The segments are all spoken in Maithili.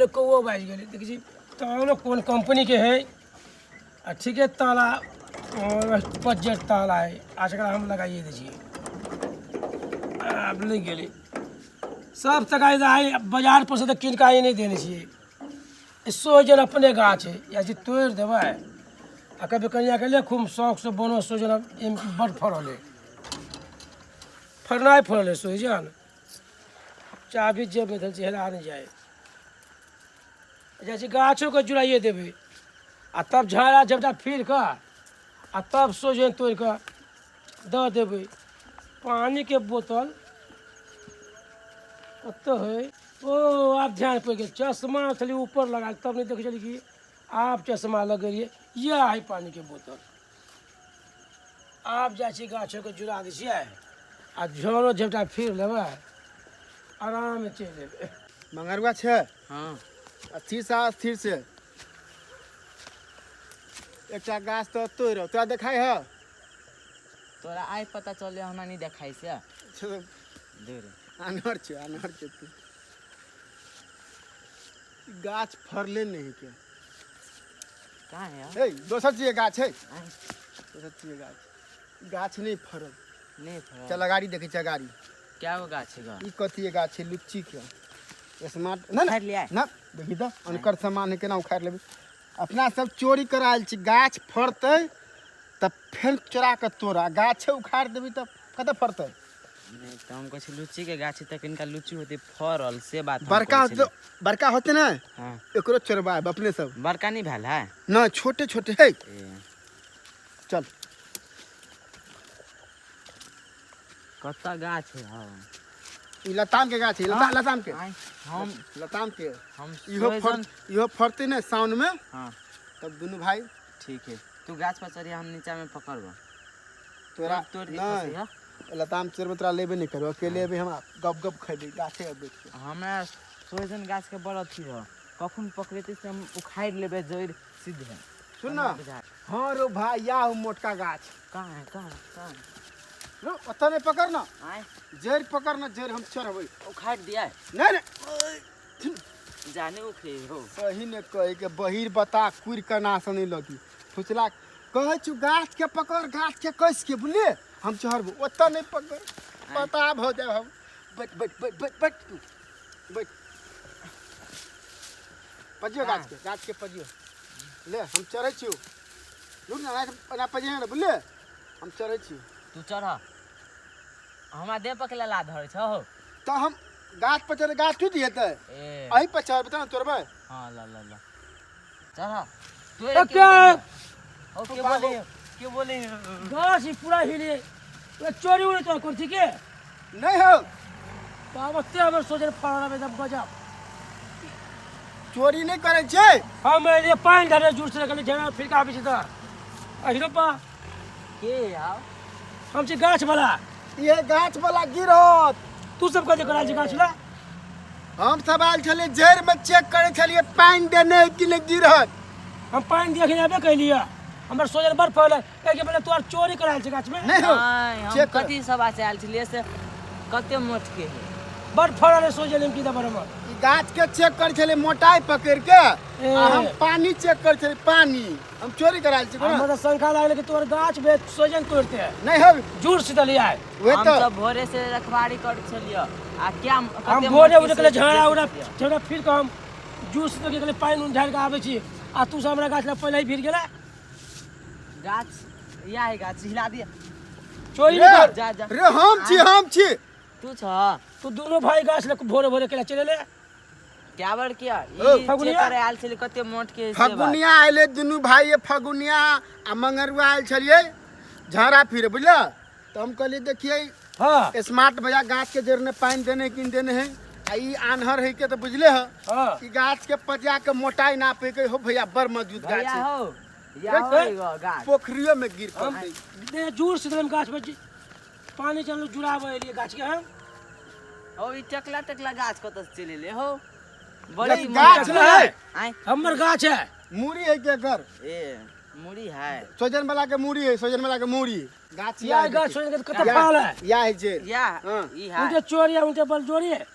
गेलै, कौओ बाजि गेलै। देखै छी तालो कोन कम्पनीके है आ ठीके ताला पज्जर ताला है। आज एकरा हम लगाइए दै छियै। आब लागि गेलै सब तक। आइ बाजार पर से तऽ कीन कऽ आइ नहि देने छियै। सोहजन अपने गाछ है या जे तोड़ि देबै आ कभी कनियाके ले खूब शौकसँ बनो। सोहजन एहिमे बड्ड फड़ल है, फड़नाइ फड़ल है सोहजन। चाभी जेबमे धल छै, हेरा नहि जाइ। जाइ छी गाछोके जुड़ाइए देबै आ तब झाड़ा झपटा फिर कऽ आ तब सोहजन तोड़ि कऽ दऽ देबै। पानिके बोतल कतऽ है? ओ आब ध्यान पड़ि गेल, चश्मा छलै ऊपर लगा तब नहि देखै छलियै कि आब चश्मा लगेलियै। इएह है पानिके बोतल। आब जाइ छी गाछोके जुड़ा दै छियै आ झोरो झपटा फिर लेबै, आराममे चलि एबै। मंगरुआ छै। हाँ। स्थिर से आ, स्थिर से। एकटा गाछ तऽ तोड़ तोरा देखाइ है। तोरा आइ पता चलले, हमरा नहीं देखाइ से। दूर। आनर छै, आनर छै तू। ई गाछ फड़ले नहीं के। कहाँ है? हे, दोसर चीज के गाछ है। आँय? दोसर चीज के गाछ, ई गाछ नहीं फड़ल। नहीं फड़ल। चल अगाड़ी देखै छै अगाड़ी। क्या गो गाछ है गा? ई कथी के गाछ छै? लुच्ची के। स्मार्ट ना। उखाड़ि लिया। ना, देखी तऽ अनकर सामान है, केना उखाड़ि लेबै? अपना सब चोरी करायल छी। गाछ फड़तै तऽ फेर चोरा कऽ तोड़ा। गाछे उखाड़ि देबी तऽ कतऽ फड़तै? नहीं तऽ हम कहै छी लुच्ची के गाछ है तऽ किनका लुच्ची होतै फड़ल, से बात हम बड़का कहै होतै। छली। बड़का होतै ने। हाँ। एकरो चोरबायब अपने सब। बड़का नहीं भेल है? ना, छोटे छोटे है। ए, चल। कतऽ गाछ है? हँ। ई लताम के गाछ है, लताम के। आँय, हम लताम के। हम इहो फड़ सोहजन- इहो फड़तै ने सावन में। हाँ। तब दुनू भाई। ठीक है, तू गाछ पर चढ़िया, हम नीचा में पकड़बो। तोरा तोड़ के नहीं। खसिहा। लताम चोरबै तोरा लेबे नहि करबै, अकेले एबै, हम गप गप खैबै गाछे पर बैठ के। हमरा सोहजन गाछ के बड़ अथी है, कखन पकड़ेतै से हम उखाड़ि लेबै जड़ि सीधे। सुन ना। हाँ रो भाई, या हो मोटका गाछ। कहाँ है, कहाँ है, कहाँ है? रो, ओतऽ नहि पकड़ ना। आँय? जड़ि पकड़ ना, जड़ि हम चढ़बै। उखाड़ि दिया। नहीं नहीं। जाने उखड़े हो। सही ने कहे के बहिर बता कुर के ना से नहीं लगी फुचला। कहै छु गाछ के पकड़, गाछ के कस के, बुझलिए? हम चढ़बो, ओतऽ नहीं पकड़, पता भऽ जाए हम। बैठ बैठ बैठ बैठ बैठ, तू बैठ, पजियो गाछ के, गाछ के पजियो। ले, हम चढ़ै छियौ, रुक ना, एना पजियो ने, बुझलिए? हम चढ़ै छियौ। तू चढ़, हमरा देह पर के ला धरै छौ हो। तऽ हम गाछ पर चढ़े गाछ टूटि जेतै। ए। अही पर चढ़बै तब ने तोड़बै। हाँ, ल ल ल, चढ़। तो क्या? ओ के बोले, के बोले? गाछ ही पूरा हिले, चोरी उरी तो कर के? नहीं हो। बाबा, ते हमर सोजन फड़ल एकदम गजब। चोरी नहि करै छै। हम एलियै पानि ढारे जुड़ से कहलियै झड़ा फिरका आबै छै तऽ अहिरो बा। के आओ? हम छी गाछ वाला। ये गाछ वाला गिरत। तू सब कथी कराल छी गाछ ला? हम सब आयल छलियै, जड़ि में चेक करै छलियै पानि देने है कि नहि गिरत। हम पानि देखे आबे कैलियै, हमर सोजन बड़ फड़ल है के बोले तोहर चोरी कराल छै गाछ में। नहीं हो। नहीं, हम चेक कर। कथी सब आसे आयल छलियै से कते मोट के है। बड़ फड़ल है सोजन एम की दबर हमर। ई गाछ के चेक करै छलियै मोटाइ पकड़ि के। ए। आ हम पानी चेक करै छलियै पानी। हम चोरी करायल छी हमर तऽ शंका लागल कि तोहर गाछ में सोजन तोड़ते है। नहीं हो। जुड़ से दलिया है। वही हम तो सब भोरे से रखवारी करै छलियै आ क्या हम कते भोरे मोट उठे के के से झड़ा उड़ा देखै छलियै। झड़ा फिर के हम जूस के कहले पानि उन ढारि के आबै छी आ तू सब हमरा गाछ लग पहिले ही भिड़ गेला। गाछ या है, गाछ हिला दिया। चोरी रे, नहि कर। जा जा। रे, हम छी, हम छी। तू छ? तू दुनू भाई गाछ लग भोरे भोरे केला चले ले। क्या बर किया ओ, ई चेक फगुनिया? करे आयल छलियै कते मोट के है से बात। फगुनिया अयलै दुनू भाई, ये फगुनिया आ मंगरुआ आयल छलियै झाड़ा फिरे, बुझल? तऽ हम कहलियै देखियै। हाँ। स्मार्ट भैया गाछ के जड़ में पानि देने कि नहि देने है। आ ई आन्हर है के तऽ बुझले है। हाँ। ई गाछ के पजा के मोटाई नापे के हो भैया, बड़ मजबूत गाछ भैया है। हो, या हो एगो गाछ। पोखरियो में गिर पड़तै। दे जोर से देलम गाछ में पानी चलू जुड़ाबै एलियै गाछ के हम। ओ ई टकला टकला गाछ कतऽ से चलि एलै हो? बड़ी गाछ मोटा। नहि है। आँय? हमर गाछ है। मूड़ी है के एकर? ए, मुड़ी है। सोजन वाला के मूड़ी है, सोजन वाला के मूड़ी गाछ। या गाछ सोचन के कते फल है। या है जे। या। हाँ। ई है। उनके चोरी है, उनके बलजोरी है।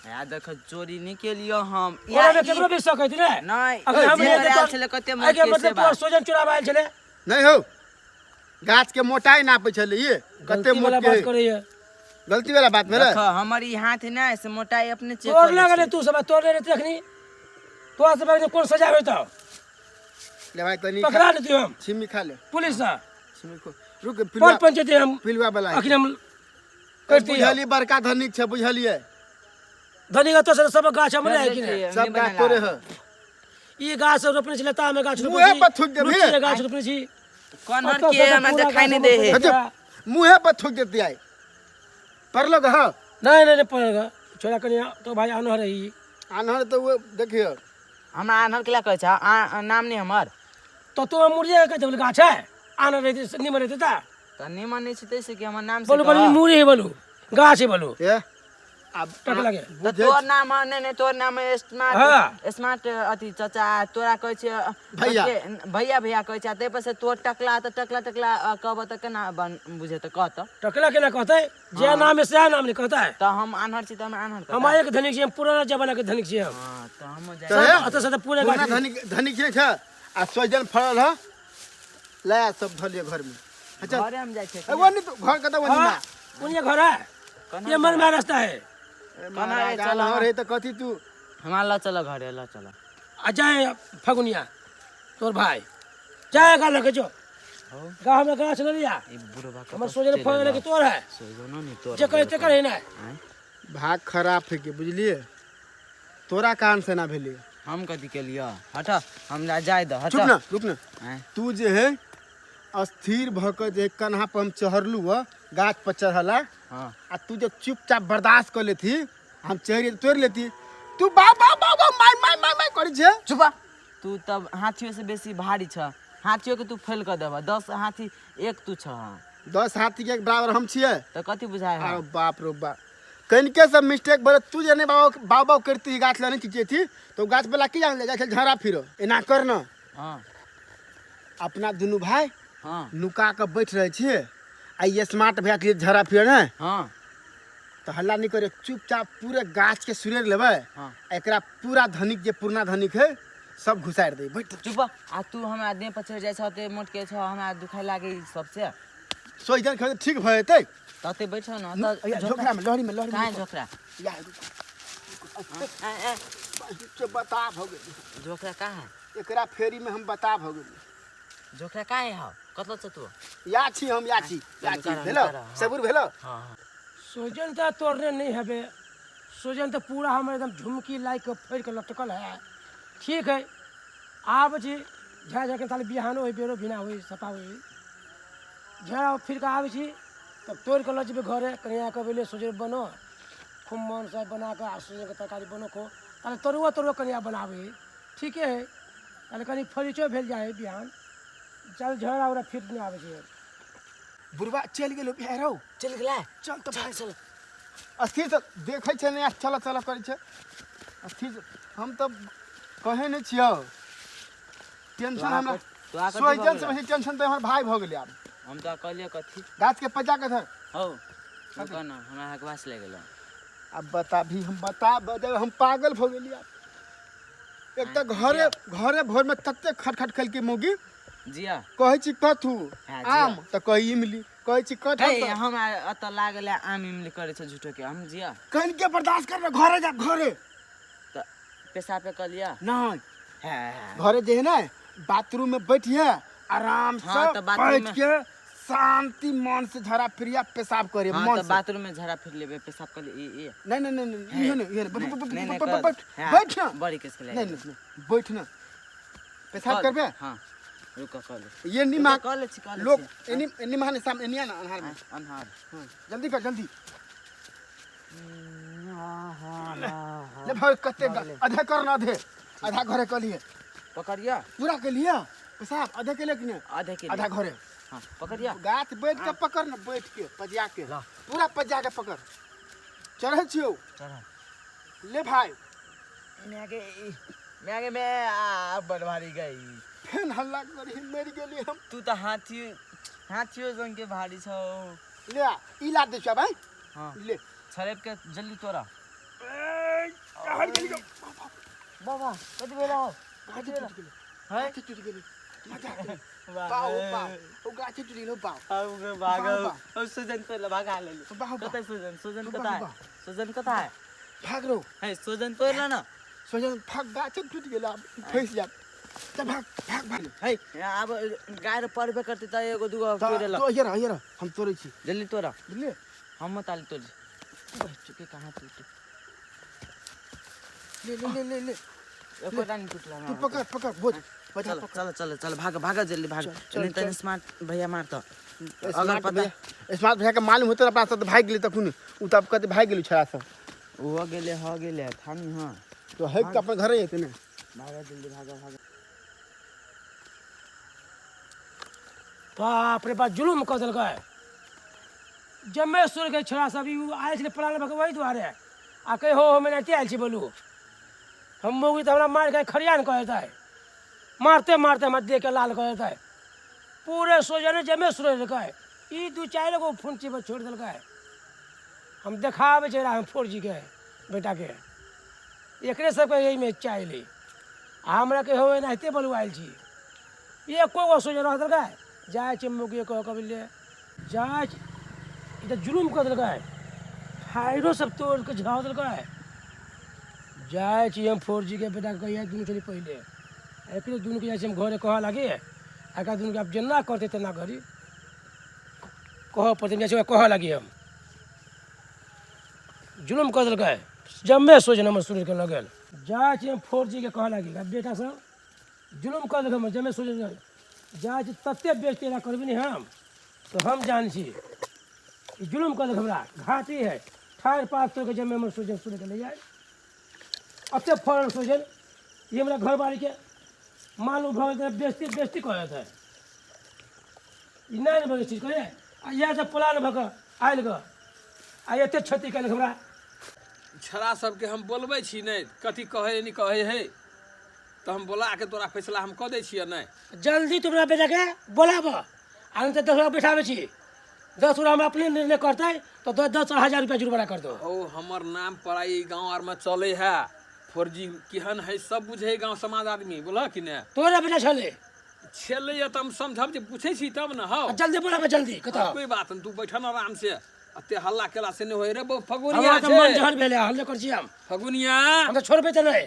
आ देख, चोरी नहीं केलियो हम। ओकरा में केकरो भी शक हेतै ने? नहीं। अखन हम जे नहि आयल छलै कते एहिके मोट के से मतलब तोहर बात। सोजन चोराबा आयल छलै। नहीं हो, गाछ के मोटाई नापै छलै ये कते गलती मोट वाला के बात है। करैया। गलती वाला बात भेलै। देख, हमर ई हाथ ने से मोटाई अपने चेक तोड़ करै लगले छी। तू सब तोड़ने रहती अखनी, तोरा सब अखनी कोन सजा होइतौ? ले भाई, कनी पकड़ा लेती हम। छिमी खा ले। पुलिस से। छिमी खो, रुक। पर पिलुआ पंचायती हम पिलुआ वाला है। अखनी हम करती। बुझलियै, बड़का धनिक छै, बुझलियै। धनी तो सब गाछ हमरे है कि देखिए, नहीं? हमने सब गाछ बनेला। तोरे है। ई गाछ सब रोपने छी, लता में गाछ रोपने मुँहे छी, पर थूक देबही। लुच्ची के गाछ रोपने छी। कन्हर ओतऽ के से तऽ हमरा पूरा देखाई नहीं गाछ दे है। हमर। अच्छा, मुँहे पर थूक देती आई पढ़लो ह। नहीं नहीं नहीं पड़ेगा, छोड़ा कनिया तो भाई आनहर है ई। आन्हर तऽ ओ देखियौ। हमरा आन्हर के ला कहै छै? नाम नहीं हमर। तो तू मुड़िया के कहते गाछ है, आनहर रहते निमन रहते ता। तऽ निमन नहीं छै तैसे कि हमर नाम से बोलू कह। बोलू, मुड़ी है बोलू, गाछ है बोलू। ए आब टक लगे। तऽ तोर नाम है? नहीं नहीं, तोर नाम है स्मार्ट। हाँ। स्मार्ट अथी चाचा, तोरा कहै छै भैया। भैया भैया कहै छै, ताहि पर से तोर टकला तऽ टकला टकला कहबह तऽ केना बन बुझेतै, कह तऽ। टकला केना कहते? जे नाम है सएह नाम नहीं कहता है। तऽ हम आन्हर छी तऽ हम आन्हर हम कहता। एक धनिक छी हम, पुराना जमाना के धनिक छी हम। हाँ, तऽ हम जाइ। तऽ हे, अतः से तऽ पूरा पुरना गाछ धनिक धनिक छै आ सोजन फड़ल ह, लया सब धलिए घर में। अच्छा। घरे हम जाइ छियै। ए, वो नहीं तो घर कतऽ वो हाँ, उन्हें घर है। कन्हर। ये मन में रास्ता है। कन्हर चल। चल रे, तऽ कथी तू? हमरा लऽ चल घरे, लऽ चल। आ जाए फगुनिया तोर भाई जाएगा लगे जो गाँव में गाछ ले लिया। ई बुढ़बा कतऽ हमर सोजन चलि फल एलौ? के तोर है। सोजनो नहि तोर। जे करे ते करे ना। आँय? भाग खराब है के बुझलिए, तोरा कान से ना भेलिए। हम कथी केलियै? हट, हमरा जाय दह, हट। चुप ना, रुक ना। आँय? तू जे है अस्थिर भऽ कऽ जे कन्हा पर हम चढ़लू ह, गाछ पर चढ़ला। हाँ। आ तू जे चुपचाप बर्दाश्त कर लेती, हम चढ़ तोड़ लेती, तू बा बा बा बा माय माय माय माय करै छै। चुप, तू तब हाथियो से बेसी भारी छ, हाथियो के तू फेल कऽ देबह, 10 हाथी एक तू छ। 10 हाथी के बराबर हम छियै। तऽ कथी बुझाय है? अरे बाप रे बाप, कनिके सब मिस्टेक बोले, तू जे नहीं बाबा बाबा बाबा करती, गाछ ला नहीं खींचेती तो गाछ वाला की जान ले जाइ छै झड़ा फिरो एना कर न। हाँ। अपना दुनू भाई हाँ। नुका कऽ बैठ रहै छियै आ ई स्मार्ट भैया के झड़ा फिर ने। हाँ। तऽ हल्ला नहीं करे, चुपचाप पूरे गाछ के सुरेर लेबै। हाँ। आ एकरा पूरा धनिक जे पुरना धनिक है सब घुसारि दे, बैठ। चुप, आ तू हमरा देह पर चढ़ि जाइ छ, ते मोट के छ, हमरा दुखाय लागे ई सबसे। सोचि खेबै ठीक भऽ जेतै। तते बैठ न तऽ। या, झोकरा में, लहरी में, लहरी काहे में। झोकरा? या, आँय, आँय, से बता भऽ गेली। झोकरा कहाँ है? एकरा फेरी में हम बता भऽ गेली। झोकरा काहे हौ? कतऽ छ तू? या छी हम, या छी, या छी। नुका रह, भेलो? नुका रह, हाँ। सबुर भेलो? हाँ हाँ। सोजन तो तोड़ने नहीं हबे, सोजन तो पूरा हमर एकदम झुमकी लाइक के फड़ के लटकल है। ठीक है, आब छी झा झा के ताले बिहानो होइ, बेरो बिना होइ, सफा होइ, झा फिर के आबै छी तब तोड़ के लऽ जेबै घरे। कनिया के बोले सोजन बनो, खूब मन से बना के आ सोजन के तरकारी बनो खो। ताले तरुआ तरुआ कनिया बनाबै है। ठीके है, ताले कनि फरिचो भेल जाइ है बिहान। चल, झड़ा उड़ा फिर नहि आबै छै। बुढ़वा चलि गेलो बिहार हौ। चलि गेलै? चल तऽ भाई। चल। अस्थिर से देखै छै ने, चल चल करै छै अस्थिर से। हम तऽ कहै नहि छियौ, टेंशन हमरा तोरा कथी भऽ सोचन से गेलौ? बेसी टेंशन तऽ हमर भाई भऽ गेलै आब। हम तो कहलियै कथी? गाछ के पजा के धर। हौ, रुक न, हमरा हकवास लागि गेलौ। अब बता भी, हम बता बता, हम पागल भऽ गेली आब। एक तऽ घरे घरे भोर में तते खटखट खेलकै मौगी। जिया। कहै छी कथू? हाँ, जिया। आम तऽ कही इमली, कहै छी कटहल। हे तऽ हमरा एतऽ लागल है आम इमली करै छै झूठो के, हम जिया। कनिके बर्दाश्त कर, घरे जा, घरे। तऽ पेशाब पे कऽ लिअ। नहीं। है है। घरे जे है ना, बाथरूम में बैठिए आराम से। हाँ, तऽ बाथरूम बैठ में- के शांति मन से झड़ा फिरिया पेशाब करे। हाँ। मन तऽ से। बाथरूम में झड़ा फिर लेबै, पेशाब कऽ लिअ ई ई। नहीं नहीं नहीं नहीं, इहो नहीं, इहो नहीं। बैठ नहीं, बैठ नहीं, बैठ कर। बैठ। हाँ, बैठ ना। बड़ी केस के नहीं नहीं नहीं, बैठ ना, पेशाब करबे। हाँ, रुक, कऽ ले। ये निमा कऽ ले छी, कऽ ले लोग छी। एनी एनी महाने सामने एनी आ ना अन्हार में। अन्हार। हाँ, जल्दी कर, जल्दी ले भाई, कते आधे कर ना, आधे आधा घरे कर लिए। पकड़िया। पूरा के लिया पेशाब? आधे के लिए कि नहीं? आधे के। आधा घरे। हाँ, पकड़िया। गाछ बैठ के पकड़ ना, बैठ के पजिया के। ला। पूरा पजिया के पकड़, चढ़ै छियौ। चढ़। ले भाई। मैं के मैं के मैं आ बड़ भारी गई। फेन हल्ला करी, मरि गेली हम। तू तऽ हाथी हाथियो संग के भारी छौ। ले आ, ई ला दे छियौ भाई। हाँ। ले। छड़प के जल्दी तोरा। हट गेली गो। बाबा कथी भेल हौ? गाछे टूटि गेलै। है? गाछे टूटि गेलै। मजा गेलै। पाओ पाओ ओ गाछे टूटि गेलै पाओ। हम भागल। बाबा। हम सोजन तोड़ भागा लेलु। बाबा। कतऽ सोजन? सोजन बाबा। कतऽ है? सोजन कतऽ है? भाग रो। है सोजन तोड़ ल न। सोजन भाग, गाछे टूटि गेलै, आब फँसि जायब। चल भाग भाग भाग। है आब गाय पड़बे करतै तऽ एगो दूगो तोड़े ल। तो here here, हम तोड़ै छी। जल्दी तोड़। बुझलियै? हम ताली तोड़ चुके कहाँ टूटे। ले ले ले ले ले। एकोटा नहीं टूटला। तू पकड़ पकड़ बोझ बजा। चल पकड़। चल चल चल, भाग भाग जल्दी भाग। चल, नहीं चल। त स्मार्ट भैया मारत। अगर स्मार्ट पता भैया, स्मार्ट भैया के मालूम होते अपना सब तऽ भागि गेलै तखन। उ तऽ आब कहते भागि गेलै छड़ा सब। वो गेले हो गेले थामी। हां। तो हटि कऽ अपन घरे जेतै ने। भागा जल्दी, भागा भागा। बाप रे बाप, जुलुम कऽ देलकै। जम्मे सुर के छोड़ा सब ई आयल छलै प्लान भऽ कऽ वही दुआरे आ कहि हो हम एनाहिते आयल छी। बोलू हम मौगी तऽ हमरा मारि कऽ खरियान कऽ देतै, मारते मारते हमरा देह के लाल कऽ देतै। पूरे सोजने जमे सुर देलकै। ई दू चारि गो फुंची पर छोड़ि देलकै। हम देखाबै छै हम फोर जी के बेटाके, एकरे सबके एहिमे चाहली आ हमरा के हो एनाहिते बोलू आयल छी। एको गो सोजन रह देलकै। जाइ छै मौगी कह कऽ ले जाइ छै। ई तऽ जुलुम कऽ देलकै, फायरो सब तोड़ कऽ झा देलकै। जाइ छी हम फोर जी के बेटाके कहिया दुनू चली पहिले एकरे दुनूके जाइ छी हम घरे कहऽ लागी। एकरा दुनूके आब जेना करतै तेना करी कहऽ पड़तै। जाइ छी ओकरा कहऽ लागी हम। जुलुम कऽ देलकै, जम्मे सोझ हमर सूर्यके लऽ गेल। जाइ छी हम फोर जी के कहऽ लागी, बेटा सब जुलुम कऽ देलकै हमर जम्मे सोझ। जाइ छी तते बेइज्जती एकरा करबी नहि हम तऽ हम जान छी। ई जुलुम कऽ देलक हमरा, घाटी है ठाढ़ पात तोड़ि कऽ जम्मे हमर सोझ सूर्यके ले जाइ। एते फड़ल सोझन ई हमरा घरवालीके मालूम भऽ गेल तऽ बेइज्जती बेइज्जती कऽ देतै। ई नहि ने बजै चीज कहियै आ इएह सब प्लान भऽ कऽ आयल गऽ आ एते क्षति केलक हमरा। छड़ा सबके हम बोलबै छी नहि, कथी कहै नहि कहै है तऽ हम बोला के तोरा फैसला हम कऽ दै छियै। नहि जल्दी तुम हमरा बेटाके बोलाबऽ आ नहि तऽ 10 गोरा बैठाबै छी। 10 गोरा हमरा अपने निर्णय करतै तऽ 10,000 रुपया जुर्माना कर दो। ओ हमर नाम पर ई गाँव आरमे चलै है, फोर जी केहन है सब बुझै है गाँव समाज आदमी, बोलह कि नहि? तोरा बेटा छलै। छेलैए तऽ हम समझब जे पूछै छी तब ने हौ। आ जल्दी बोलाबऽ जल्दी कतऽ। कोई बात नहि, तू बैठल आराम से, एते हल्ला केला से नहि होइ रे बौ। हमरा फगुनिया तऽ मन छै जहर भेलै, हल्ले करै छी हम। फगुनिया। हम तऽ छोड़बै तऽ नहि।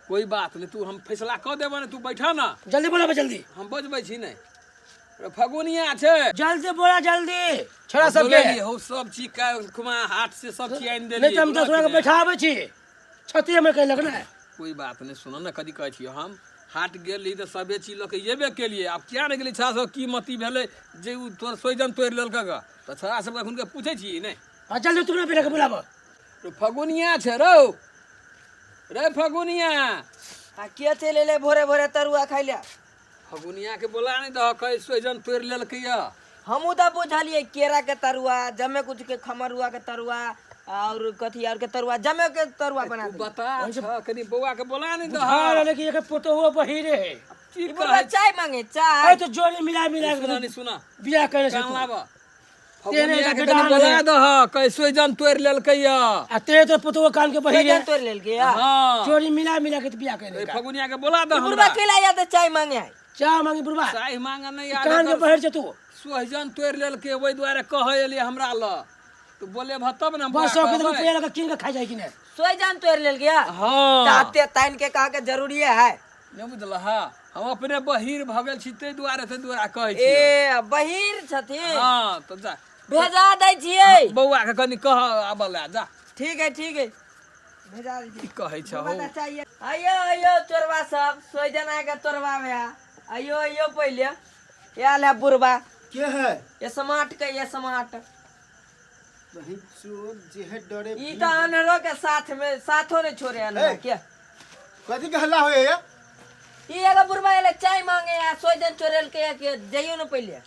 कोई बात नहि, तू हम फैसला कऽ देबऽ ने, तू बैठह ने। जल्दी बोलाबऽ जल्दी। हम बजबै छी नहि रे, फगुनिया छै। जल्दी बोला जल्दी छोड़ा सबके। बोललियै हौ सब चीज के खुमा हाथ से सब चीज आनि नहि तऽ हम देलियै। 10 गोरा के बैठाबै छी, क्षति हमर केलक ने। कोई बात नहि, सुनऽ ने कथी कहै छियै। हम हाट गेली तऽ सबे चीज लऽ कऽ एबे केलियै, आब किया नहि गेली? छड़ा सब की मती भेलै जे उ तोर सोइजन तोड़ि लेलक गऽ? तऽ छड़ा सबके एखुनके पूछै छियै नहि। आ जल्दी तुमरा बेटाके बोलाबऽ। रे फगुनिया छै रौ, रे फगुनिया। आ के चलि एलै भोरे भोरे तरुआ खाइ लए? फगुनिया के बोला नहि दह, कहै सोइजन तोड़ि लेलकै यऽ। हमहूँ तऽ बुझलियै केरा के तरुआ जमे कुछ के खमरुआ के तरुआ और कथी और के तरुआ जमे के तरुआ बना तू देली। बता छ कनि बौआ के बोला नहि दह। बुझा रहलै कि एकर पुतोहुओ बहिरे है। की ई बुढ़वा कहै चाय मांगे अरे चाय। तो जोड़ी मिला मिला सुना के नहि सुना बियाह करे छै कान तू। लाबऽ। तेरे फगुनिया के बेटा कनि आन बोला ले। दह, कहै सोइजन तोड़ि लेलकै यऽ। आ तेरे तो पुतोहुओ कान के बहिरे। सोइजन तोड़ि लेलकै या? हँ। चोरी मिला मिला के तो बियाह करे। ए फगुनिया के बोला दह ई बुढ़वा हमरा। केला या तऽ चाय मांगे आय? चाय मांगी बुढ़वा? चाय मांगे नहि कान के आबै। बहिर छै तू। सोहजन तोड़ि लेलकै ओहि दुआरे कहै एलियै हमरा लग, तू बोलेबह तब ने हम बस बौआ सौ के कहबै। रुपया लगा कीन के खा जाए कि नहीं? सोइजन तोड़ि लेलकै या? हँ। ताते तानि के कह के जरूरी है। नहि बुझलह, हम अपने बहिर भऽ गेल छी ताहि दुआरे कहै छी। ए बहिर छथिन? हँ तऽ जा। भेजा दै छियै। बौआ के कनि कह आबऽ लए जा। ठीक है ठीक है, भेजा दै की छियै। कहै छहो? बुढ़वा तऽ चाहिए। आइयो आइयो चोरबा सब सोइजन आके तोड़बावे आ। आइयो आइयो पहिले आयल है बुढ़बा। के है? ये समाट के ये समाट। बहिन चोर जे है डरे। ई तऽ अनहरो के साथ में साथो नहीं छोड़े अनहरा ए। के। कथी के हल्ला होइए? ई एगो बुढ़बा एले चाय मांगे आ सोइजन चोरेल के के जइयो न पहिले।